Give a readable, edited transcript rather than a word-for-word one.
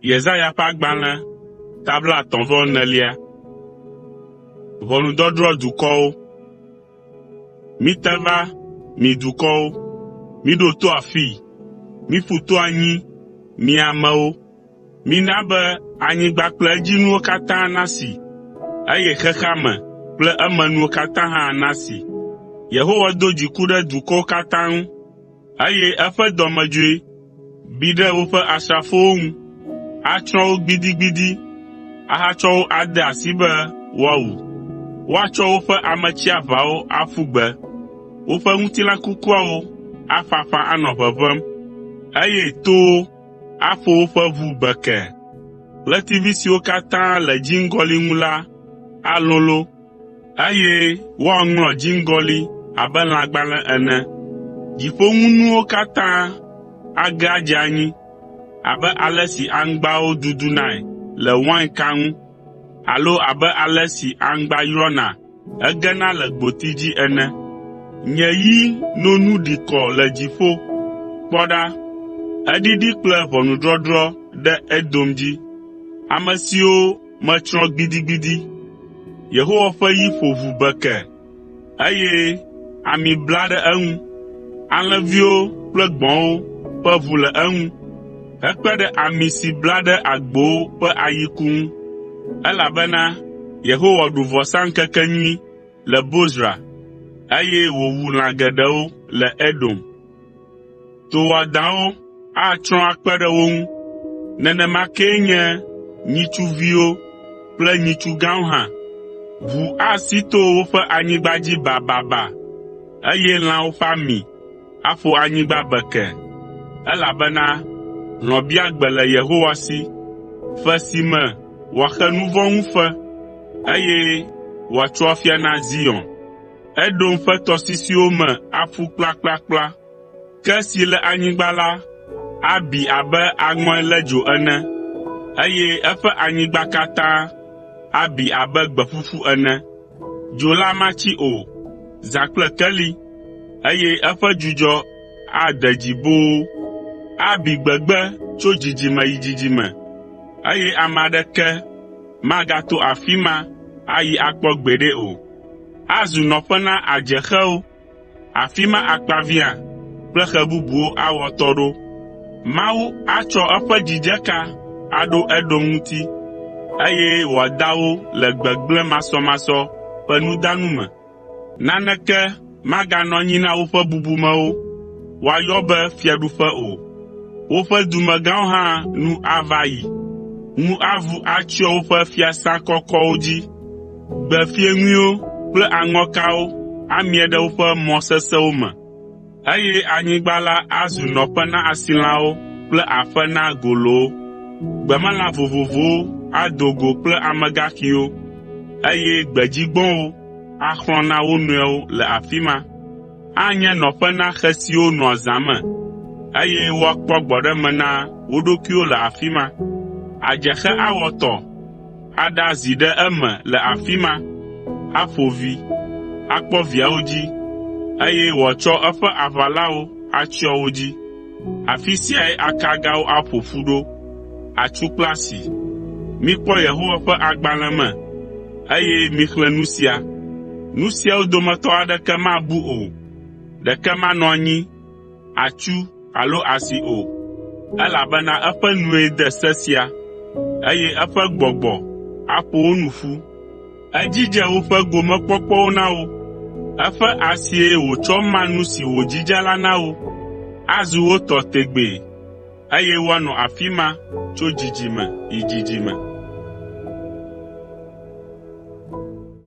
Yesaya ƒe agbalẽ ta 34. Mite va, mi dukɔwo, miɖo to afii, miƒu to anyi, mi amewo. Mina be anyigba kple edzinuwo katã nasi, eye xexea me kple emenuwo katã hã nasi. Yehowa do dziku ɖe dukɔwo katã ŋu, eye eƒe dɔmedzoe bi ɖe woƒe asrafowo ŋu. Atsrɔ̃ wo gbidigbidi ahatsɔ wo ade asi be woawu. Woatsɔ woƒe ame tsiaʋawo aƒu gbe, woƒe ŋutilã kukuawo aƒaƒã anɔ ʋeʋẽm, eye towo aƒo woƒe ʋu bekee. Ɣletivi siwo katã le dziŋgɔli ŋu la alolõ, eye woaŋlɔ dziŋgɔli abe lãgbalẽ ene. Dziƒoŋunuwo katã age adze anyi abe ale si aŋgbawo dudunae le wainka ŋu alo abe ale si aŋgba yrɔna hegena le gboti dzi ene. Nye yi no nu ɖi kɔ le dziƒo. Kpɔ ɖa, eɖiɖi kple ʋɔnudɔdrɔ̃ ɖe Edom dzi, ame siwo metsrɔ̃ gbidigbidi. Yehowa ƒe yi ƒo ʋu bekee, eye ami bla ɖe eŋu. Alẽviwo kple gbɔ̃wo ƒe ʋu le eŋu hekpe ɖe ami si bla ɖe agbowo ƒe ayiku ŋu, elabena Yehowa ɖu vɔsaŋkekenyui le Bozra, eye wòwu lã geɖewo le Edom. To wɔadãwo atsrɔ̃ akpe ɖe wo ŋu, nenema kee nye nyitsuviwo kple nyitsu gãwo hã. Ʋu asi to woƒe anyigba dzi bababa, eye lãwo ƒe ami aƒo anyigba bekee, elabena hlɔ̃biagbe le Yehowa si, fe si me wòaxe nu vɔ̃ ŋu fe, eye wòatso afia na Zion. Edom ƒe tɔsisiwo me aƒu kplakplakpla. Ke si le anyigba la abi abe aŋɔe lé dzo ene, eye eƒe anyigba katã abi abe gbe ƒuƒu ene. Dzo la matsi o, zã kple keli, eye eƒe dzudzɔ ade dzi boo. Abi gbegbe tso dzidzime yi dzidzime, eye ame aɖeke magato afi ma ayi akpɔ gbeɖe o. Azu nɔƒe na adzexewo, afi ma akpaviã kple xe bubuwo awɔ atɔ ɖo. Mawu atsɔ eƒe dzidzeka aɖo Edom ŋuti, eye wòada wo le gbegblẽ masɔmasɔ ƒe nudanu me. Naneke maganɔ anyi na woƒe bubumewo woayɔ be fiaɖuƒe o. Woƒe dumegãwo hã nu ava ayi. Ŋu avu atsyɔ woƒe fiasã kɔkɔwo dzi. Gbe fieŋuiwo kple aŋɔkawo amie ɖe woƒe mɔ sesẽwo me, eye anyigba la azu nɔƒe na asilãwo kple aƒe na golowo. Gbemelã vovovowo ado go kple amegaxiwo, eye gbedzigbɔ̃wo axlɔ̃ na wo nɔewo le afi ma. Anye nɔƒe na xe siwo nɔa zã me, eye woakpɔ gbɔɖeme na wo ɖokuiwo le afi ma. Adzexe awɔ tɔ aɖa zi ɖe eme le afi ma, aƒo vi, akpɔ viawo dzi, eye wòatsɔ eƒe aʋalawo atsyɔ wo dzi. Afi siae akagawo aƒo ƒu ɖo, atsu kple asi. Mikpɔ Yehowa ƒe agbalẽ me, eye mixlẽ nu sia. Nu siawo dometɔ aɖeke mabu o, ɖeke manɔ anyi, atsu alo asi o, elabena eƒe nue de se sia, eye eƒe gbɔgbɔ aƒo wo nu ƒu. Edzidze woƒe gomekpɔkpɔwo na wo. Eƒe asie wòtsɔ ma nu si wòdzidze la na wo. Azu wo tɔ tegbee, eye woanɔ afi ma tso dzidzime yi dzidzime.